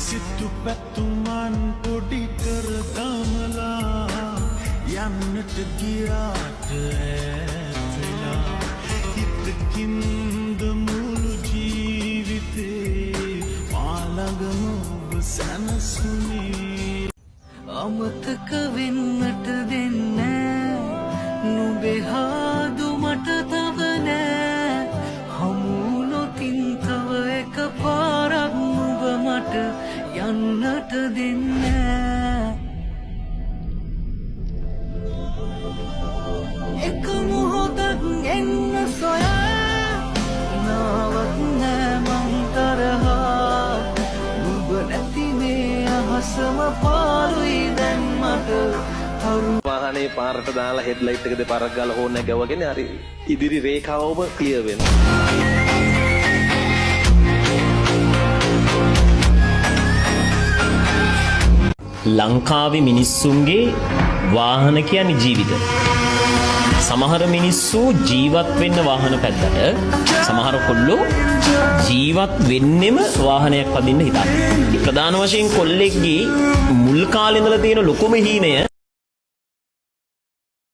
සිතු පැතුමන් පොඩි කර දමලා යන්නට ගියාට ඈත් වෙලා හිතකින්ද මුළු ජීවිතේ මා ළඟම ඔබ සැනසුනේ. අමතක වෙන්නට දෙන්නෑ. නුඹේ හාදු මට තව නෑ. හමුනොතින් තව එක පාරක් නුඹ මට යන්නට දෙන්නෑ. එක මොහොතක් එන්න සොයා නාවත් නෑ මං තරහා. නුඹ නැති මේ අහසම පාළුයි දැන් මට තරු. වාහනේ පාරට දාලා හෙඩ්ලයිට් එක දෙපාරක් ගාලා හෝන් එක ගැව්වගෙන හරි ඉදිරි රේඛාවම ක්ලියර් වෙනවා. ලංකාවේ මිනිස්සුන්ගේ වාහන කියන්නේ ජීවිත. සමහර මිනිස්සු ජීවත් වෙන්න වාහන පැත්තට, සමහර කොල්ලෝ ජීවත් වෙන්නෙම වාහනයක් පදින්න හිතන්නේ. ප්‍රධාන වශයෙන් කොල්ලෙක්ගේ මුල් කාලේ ඉඳලා තියෙන ලොකුම හීනය